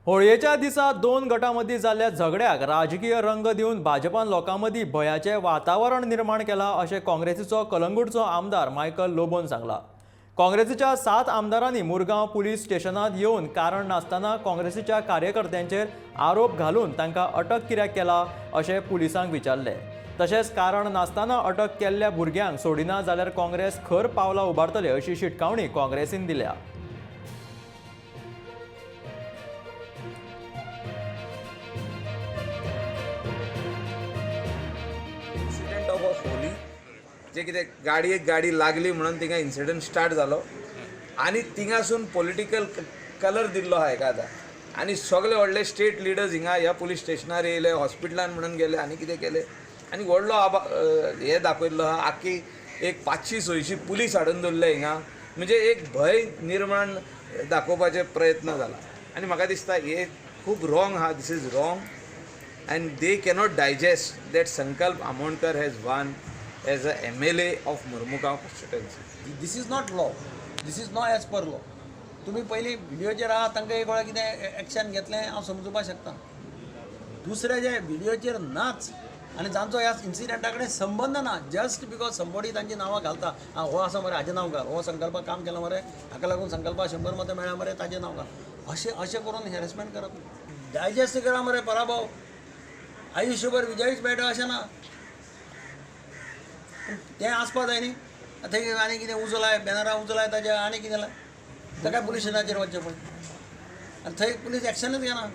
होळयेच्या दिसा दोन गटां मदीं जाल्ल्या झगड्याक राजकीय रंग दिवन भाजपान लोकां मदीं भंयाचें वातावरण निर्माण केलां अशें काँग्रेसीचो कलंगूटचो आमदार मायकल लोबोन सांगलां. काँग्रेसीच्या 7 आमदारांनी मुरगांव पुलीस स्टेशनांत येवन कारण नासतना काँग्रेसीच्या कार्यकर्त्यांचेर आरोप घालून तांकां अटक कित्याक केला अशें पुलिसांक विचारलें. तशेंच कारण नासतना अटक केल्ल्या भुरग्यांक सोडिना जाल्यार काँग्रेस खर पावलां उबारतले अशी शिटकावणी काँग्रेसीन दिल्या. इन्सिडंट ऑफ होली जे कितें गाडयेक गाडी लागली म्हणून थिंगा इन्सिडंट स्टार्ट जालो आनी थिंगासून पॉलिटिकल कलर दिल्लो आहा हेका आतां. आनी सगळे व्हडले स्टेट लिडर्स हिंगा ह्या पुलीस स्टेशनार येयले, हॉस्पिटलान म्हणून गेले आनी कितें केलें आनी व्हडलो आबा हे दाखयल्लो आहा. आख्खी एक 500-600 पुलीस हाडून दवरले हिंगा, म्हणजे एक भंय निर्माण दाखोवपाचे प्रयत्न जाला आनी म्हाका दिसता हे खूब रॉंग आहा. This is wrong and they cannot digest that Sankalp Amonkar has won as a MLA of Mormugao constituency. This is not law, this is not as per law. तुमी पयलीं व्हिडियोचेर आहा तांकां एक वेळा कितें एक्शन घेतलें हांव समजुपाक शकता. दुसरे जे व्हिडियोचेर नाच आनी जांचो ह्या इन्सिडंटा कडेन संबंद ना, जस्ट because somebody तांची नांवां घालता, आं हो आसा मरे हाजें नांव घाल, हो संकल्पाक काम केलां मरे हाका लागून संकल्पाक 100 मतां मेळ्ळा मरे ताजें नांव घाल, अशें अशें करून हॅरेसमेंट करप. डायजेस्ट करा मरे पराभव, आयुष्यभर विजयूच मेळटा अशें ना, तें आसपा जाय न्ही. थंय आनी कितें उजो लाय, बॅनरां उजो लाय ताजे आनी कितें लाय, ताका पुलीस स्टेशनाचेर वचचें पडलें आनी थंय पुलीस एक्शनूच घेना.